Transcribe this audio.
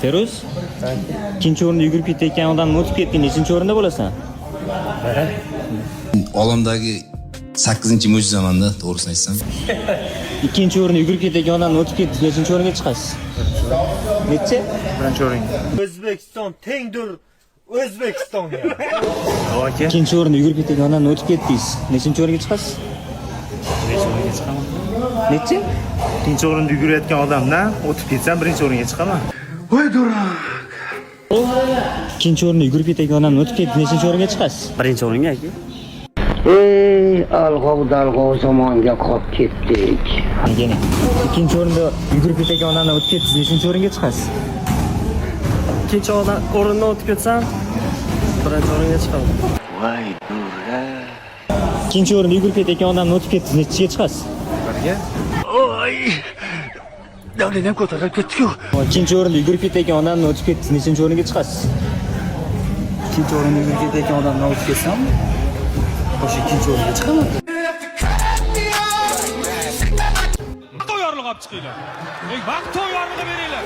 Feruz, ikkinchi o'rinda yugurib ketayotgan odamni o'tib ketding, nechinchi o'rinda bo'lasan? Olamdagi sakkizinchi mo'jizamanda, to'g'risini aytsam. Ikkinchi o'rinda yugurib ketayotgan odamni o'tib ketdingiz, nechinchi o'ringa chiqasiz? Nechi? Birinchi o'ringa. O'zbekiston tengdir O'zbekistonga. Aka. Ikkinchi o'rinda yugurib ketayotgan odamni o'tib ketdingiz, nechinchi o'ringa chiqasiz? Birinchi o'ringa chiqaman. Nechi? Ikkinchi o'rinda yugurayotgan odamdan o'tib ketsam, birinchi o'ringa chiqaman. Ikkinchi o'rinda yugurib ketayotgan odamni o'tib ketdingiz, nechinchi o'ringa chiqasiz? Birinchi o'ringa, aka. Ey, alg'ov dalg'ov zamonga qolib ketdik. Keling. Ikkinchi o'rinda yugurib ketayotgan odamdan o'tib ketdingiz, nechinchi o'ringa chiqasiz? Ikkinchi o'rindan o'tib ketsam, birinchi o'ringa chiqaman. Ikkinchi o'rinda yugurib ketayotgan odamni o'tib ketdingiz, nechiga chiqasiz? Birga. Davlenam ko'tarilib ketdi-ku. Ikkinchi o'rinda yugurib ketayotgan odamni o'tib ketdingiz, nechinchi o'ringa chiqasiz? Ikkinchi o'rinda yugurib ketayotgan odamdan o'tib ketsam, o'sha ikkinchi o'ringa chiqaman. Maqtov yorlig'i olib chiqinglar. Ey, maqtov yorlig'i beringlar.